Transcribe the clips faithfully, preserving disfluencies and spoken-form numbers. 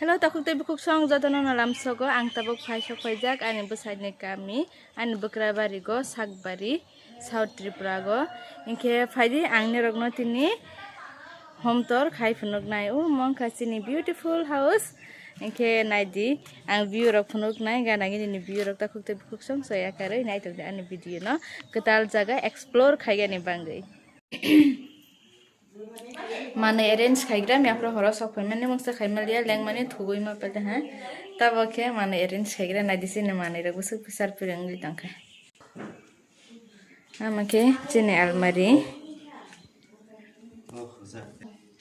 Hello, takhuk tei bukhuk song jotono no lamsogo, ang tabuk phai sok phaijak ani bwsaini kami, ani bwkra bari go, Sakbari, South Tripura go. Hinkhe phaidi ang norokno tini home tour khai phunuknai. O mongkha chini beautiful house. Hinkhe naidi, ang view rok phunuknai, gana gini ni view rok takhuk tei bukhuk song soya karwi naitokdi ani video no, kwtal jaga explore khaigani bangwi. Manwi arrange khaigra, miyaphuru horo sok phaimani mungsa khaimaliya, lengmani thugwi ma pede ha. Tabok khe manwi arrange khaigra, naidi chini manwi rok bwswk pisar piri wngwi tongkha. Ama khe chini almari.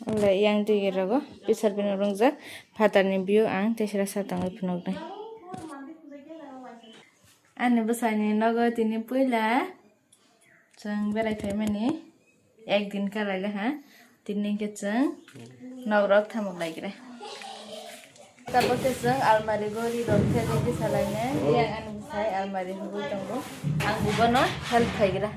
Ole yang twi rogo pisar pini wngjak, phatarni view ang tesra sa tongwi phunuknai. Ani bwsaini nogo tini puila. Chwng berai phaimani ek din kalaile ha, tini hwnkhe chwng nok rok thamuk laigra. Tabuk khe chwng almari gori rok khe ready salainai, yang ani bwsai almari hugui tongo, ang bono help khaigra.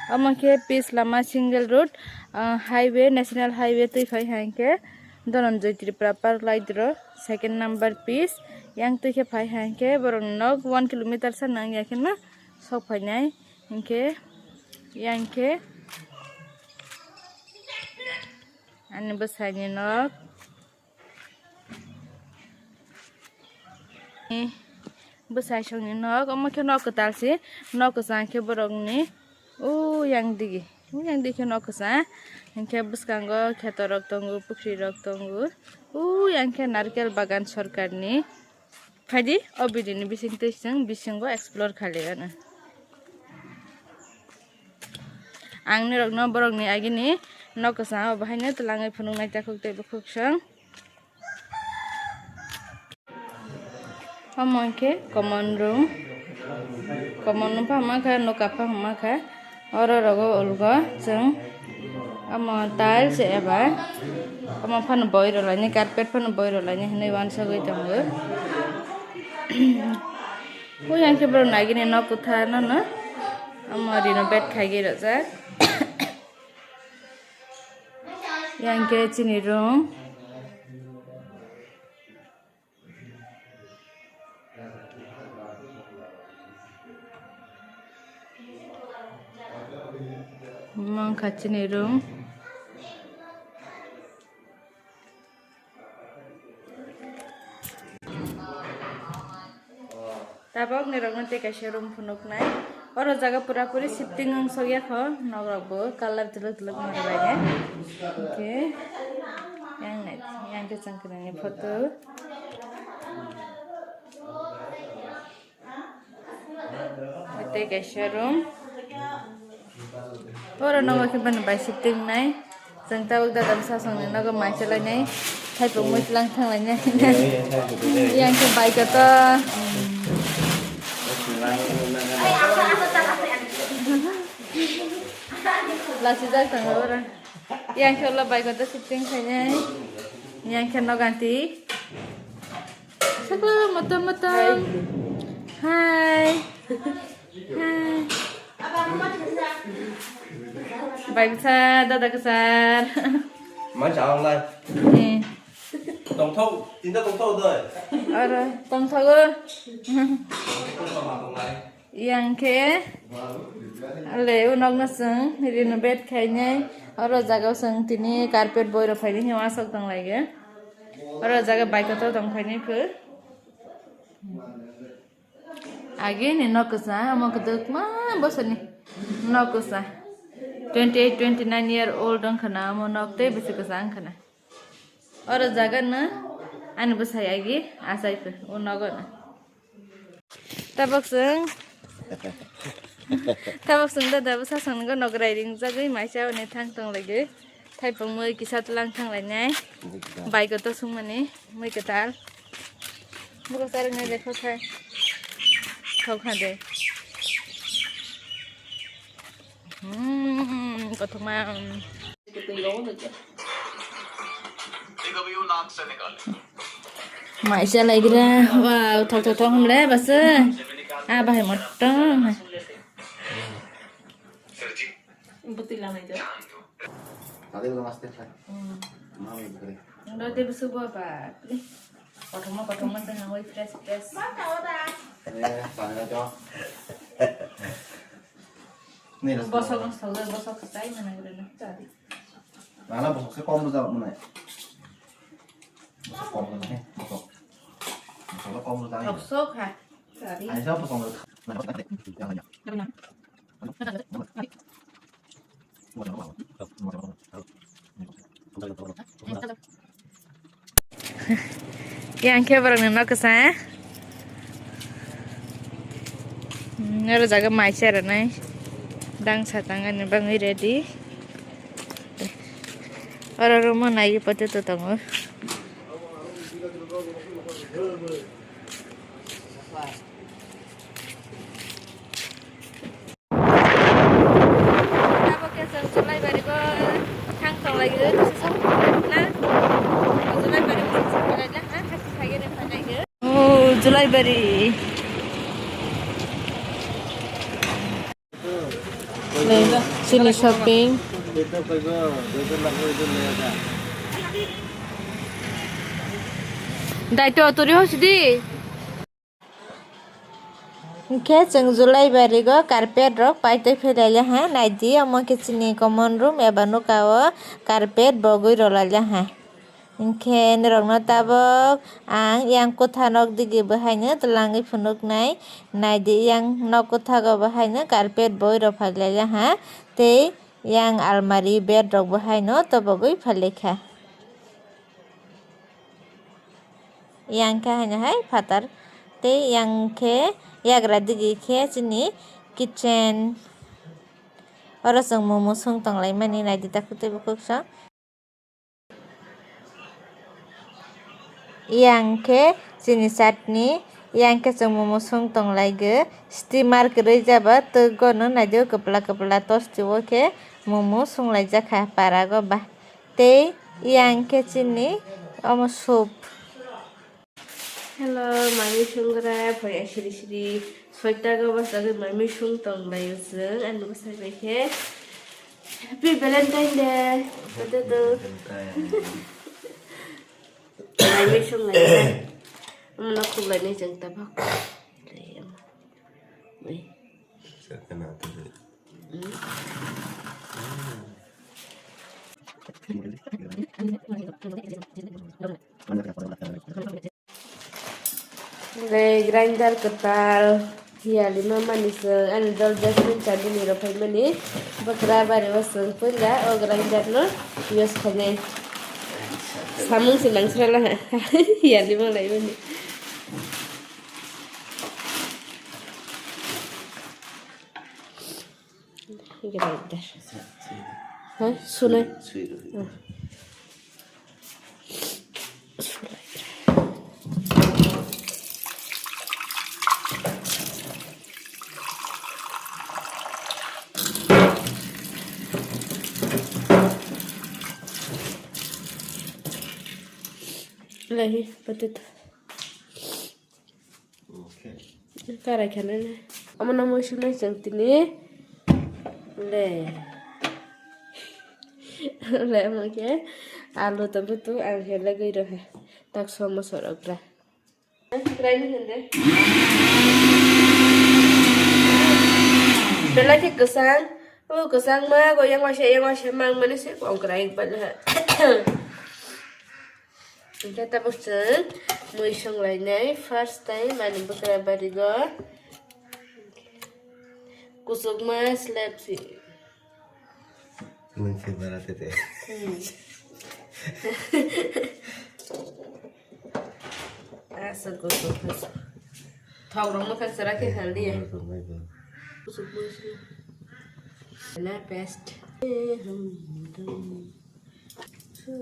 Omo khe pitch lama single road, ah, highway, national highway twi phai hai khe Dhananjay Tripura Park Laidro second number pitch. Yang twi khe phai hai khe borok nok one kilometer sa nang ya khe no sok phainai. Hinkhe yang khe ani bwsaini nok. Bwsai songni nok, omo khe nok kwtal se, nok kwchang khe borokni o yang digi, o yang digi khe nok kwchang, hinkhe bwskango kheto rok tongo, pukhri rok tongo, o yang khe narkel bagan sorkarni. Phaidi o video ni bising twi chwng bisingo explore khali gana. Ang norokno borokni agini nok kwchang o bahaino twlangwi phunuknai takhuk tei bukhuk song. Omo khe common room. Common room pha hwnma kha, noka pha hwnma kha. Oro rogo ulgo chwng omo tiles eba omo phano boi rwlaini, carpet phano boi rwlaini hwnwi uansugwi tongo. Bui yang khe borok nagini nok kwthar no no omo renovate khaigwi rwjak. Yang khe chini room. Mangkha chini room. Tabok ni rokno tei kaisa room phunuknai. Oro jaga pura puri shifting wng sok ya kho, nok rok bo colour twlwk twlwk ma rwlainai. Hwnkhe yang nai, yang khe chwng kwrwngni photo. Tei kaisa room. Oro nogo khe bini bai shifting nai. Chwng tabuk dada bwsa songni nogo mai chalainai. Thaipung mui tlang thanglainai. Yang khe bai koto. Lasijak tongo oro. Yang khe ulo bai koto shifting khainai. Yang khe noganti. Sakla motom motom. Hai. Hai. Bai bwsa dada kwchar. Mai cha ong lai. Eh. Tongthok, tinta tongthok doi. Oro tongthogo. Tongthok ma tong lai. Yang khe le o nokno chwng renovate khainai. Oro jaga o chwng tini carpet boi rok phaini hwnwi uansuk tong lai o. Oro jaga bai kotor tong phaini khe. Age ni nok kwchang, omo kwdwkma bosor ni nok kwchang. Twenty eight, twenty nine year old wngkha na omo nok tei bwswk kwchang wngkha na. Oro jaga no ani bwsai agi achai khe o nogo no. Tabok chwng, tabok chwng dada bwsa songni go nograi ringjagwi maisa hwnwi thang tong laigo. Thaipung mui kisa tlang thang lainai. Bai ko to sung mani mui kwtal. Buko sarang nai lekho thai. Thok kha de. Hmm, kothoma. Mai cha lai gira. Wow, thok thok thok hum le bas. Ah, bahai motong. Bwtwi lanai do. Tadi udah master kan? Hmm. Mau yang gede. Udah dia besok gua apa? Kothoma kothoma tengah wai fresh fresh. Eh, tanya aja. Nih, bosok bosok bosok ketai mana gede nah tadi. Mana bosok sih kom tuh mana? Bosok kom tuh nih, bosok. Bosok kom tuh tadi. Bosok ha. Tadi. Ayo siapa kom tuh? Mana bosok? Yang lainnya. Yang khe borokni nok kwsa. Hmm, oro jaga mai cha rwnai. Dangsa tangani bagwi ready. Oro room o nai potato tongo. Abo khe chwng Julaibari bo thang tong lai o, kisa sok na. Julaibari bo sok lai ha, hakhe phai gani phai lai o. Oh, Julaibari. Chini shopping. Daito turi hosi di. Hwnkhe chwng Julaibari go carpet rok paitwi phailaili ha, naidi, omo khe chini common room eba nuka o carpet bogwi rwlaili ha. Hwnkhe norokno tabuk ang yang kwtha nok digi bo haino twlangwi phunuknai, naidi, yang nok kwtha go bo haino carpet boi rok phailaili ha, tei yang almari bed rok bo haino tobogwi phailaikha. Yang khe haino hai phatar tei yang khe yagra digi khe chini kitchen. Oro chwng momo song tong lai mani, naidi takhuk tei bukhuk song. Yang khe chini chutney, yang khe chwng momo song tong lai go. Steamer kwrwi jaba twk gono naidi o kwpla kwpla tosti o khe momo song lai jak kha para go ba. Tei yang khe chini omo soup. Hello, mai mui songgra, phai siri siri soita go bachagwi mai mui song tong lai o chwng, ani bwsai bai khe Happy Valentine Day. Happy Valentine. Mai mui song lai. Omo no khuk lai nai chwng tabuk. Lai omo. Ui. Sakana tu. Tei grinder kwtal hiyali ma mani chwng ani dol jasmine chandni rw phaimani bwkra bari o chwng puila o grinder no use khainai samung se nangsrala hiyali ma laimani. Grinder. Ha? Sunai. Sui, sui, sui. Hmm. Sunai. Lahi, potato. Okay. Karai kha nai. Omo no mui sumai chwng tini. Le. Le omo khe alu tongkhe tu ang khe legwi rw kha. Tak somo sorok ra. Krai ni hende. Belai khe kwchang. O kwchang ma go yang waisa yang waisa mang mani se kong krai bal ha. Hingke tabuk chwng mui songlainai first time ani bwkra barigo. Kuchukma slab si. Nwng se bara tete. Hmm. Asa kuchuk kuchuk. Thok rok no kha chwra khe haldi ya. Kuchukma si. Na paste. Eh, hmm, hmm. Hmm,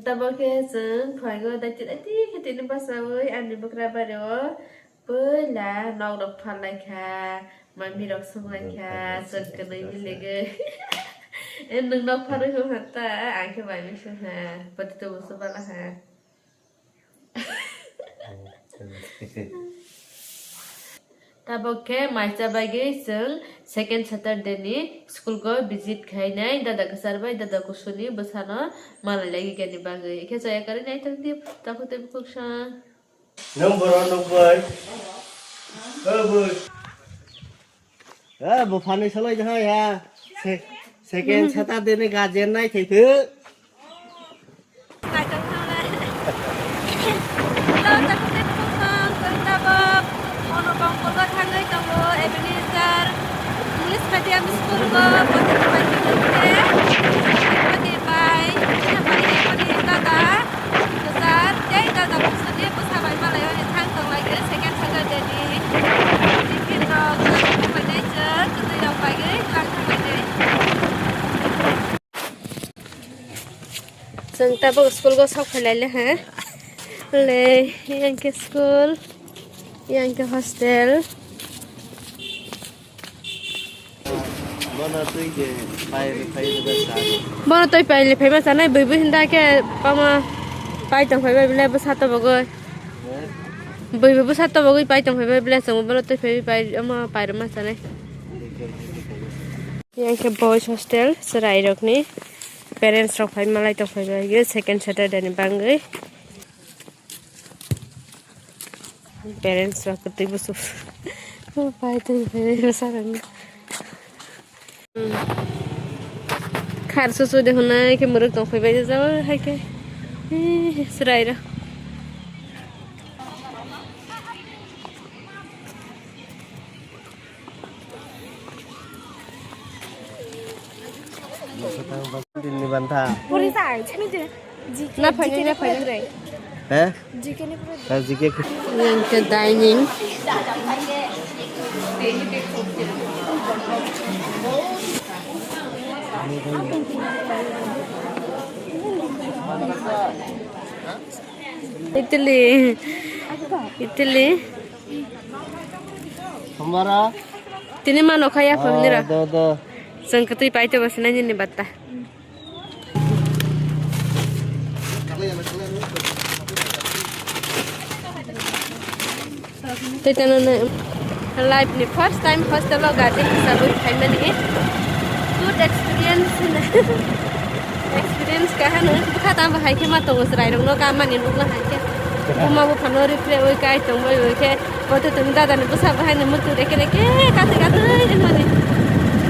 tabok khe chwng phaio daiti daiti khe tini bachaui ani bwkra bario puila nok rok pharlai kha, mami rok swnglai kha, chwng kwnwi miligwi. Eh, nwng nok pharwi hwn hata, ang khe bai mui sung ha, pati tongmo se bala ha. Tabok khe maisa bagwi chwng second Saturday ni school go visit khainai dada kwchar bai dada kusuni bwsano malai lagi gani bagwi. Ikhe chaya karwi naithok di takhuk tei bukhuk sa. Nwng borok nukbai. O bwrwi. Eh, bo phanwi salai jaha ya. Se-, second Saturday ni guardian nai thai thuk. English medium school go, bye. Dada, tei dada bwsani bwsa bai malai o ni thang tong lai khe second Saturday ni. Tiffin rok, tei chwng kwtwi rok bai gwi twlang thang lai de. Chwng tabuk school go sok phai lai le ha. Le, yang khe school, yang khe hostel. Bono twi je pai rwphai rwba sa. Bono twi pai rwphai ma sanai, bui bui hinda khe pama pai tong phai bai bile bwsa to bogoi. Eh? Bui bui bwsa to bogoi pai tong phai bai bile chwng bono twi phai pai ama pai rwma sanai. Yang khe boys hostel chwrai rokni parents rok phai malai tong phai bai second Saturday ni bangwi. Parents rok kwtwi bwswk pai tong phai bwsa rokno. Khar susu de hwnwi khe mwrwk tong phai bai jao hai khe. Eh, chwrai rok. Dinni bantha. Puri jai, chini je. Na phaini, na phaini. He? G K ni pura. Ha, G K. Yang ke dining. Italy. Italy. Hamara. Tini mano kaya phamnira. Do, do. Sangkatwi paito basna nini batta. Tei tano life ni first time hostel o guardian hisabai phaimani good experience. Experience kahano bwkha tamo hai khe ma tongo chwrai rokno kamani nukna hai khe buma buphano refre oi kai tongbai oi khe boto tong dada ni bwsa bahai ni mutu reke reke kati kati hinmani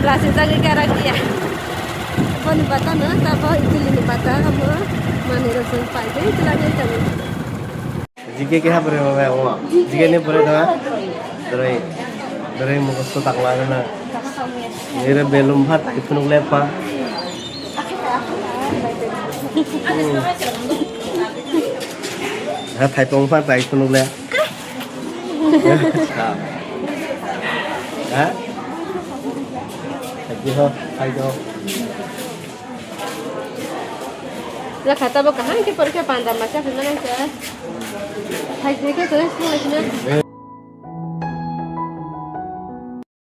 bwlasi jagwi gara giya. Boni bata no tabo Italy ni bata amo manwi rok jeng pai tei twlangwi tongo. G K keha pore ma bai omo. G K ni pore da. Dore. Dore mukhusto takla na. Nire belum pha tai phunuk le pha. Ha, thaipong pha tai phunuk le. Ha. Ha? Thaipong ho, thai do. Lakha tabo kaham khe porikha panda masa phunuk le. Hai, hai khe to, hai khe na.